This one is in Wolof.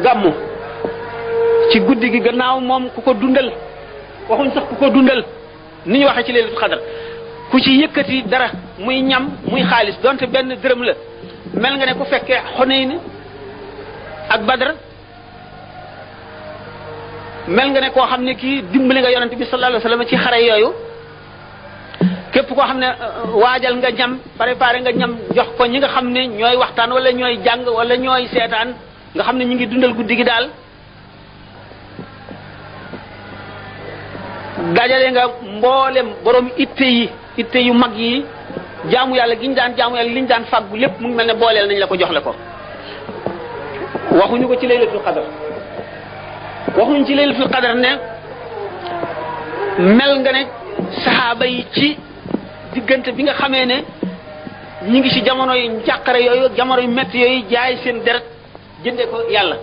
gàmmu ci guddi gi gannaaw moom ku ko dundal waxuñ sax ku ko dundal ni ñu waxee ci laylatul xadar ku ci yëkkati dara muy ñam muy xaalis donte benn dërëm la mel nga ne ku fekkee Xunayn ak Badr mel nga ne koo xam ne kii dimbali nga yonent bi sallallahu alayhi wasallam ci xare yooyu képp koo xam ne waajal nga ñam préparé nga ñam jox ko ñi nga xam ne ñooy waxtaan wala ñooy jàng wala ñooy seetaan nga xam ne ñu ngi dundal guddi gi daal dajale nga mboolem borom itte yu mag yi jaamu yàlla gi ñu daan jaamu yàlla li ñu daan fàggu lépp mu ngi mel ne booleel nañ la ko jox la ko waxuñu ko ci laylatul qadr waxuñu ci laylatul qadr ne mel nga ne saxaaba yi ci diggante bi nga xamee ne ñi ngi ci jamono yu njàqare yooyu jamono yu métti yooyu jaay seen deret jënde ko yàlla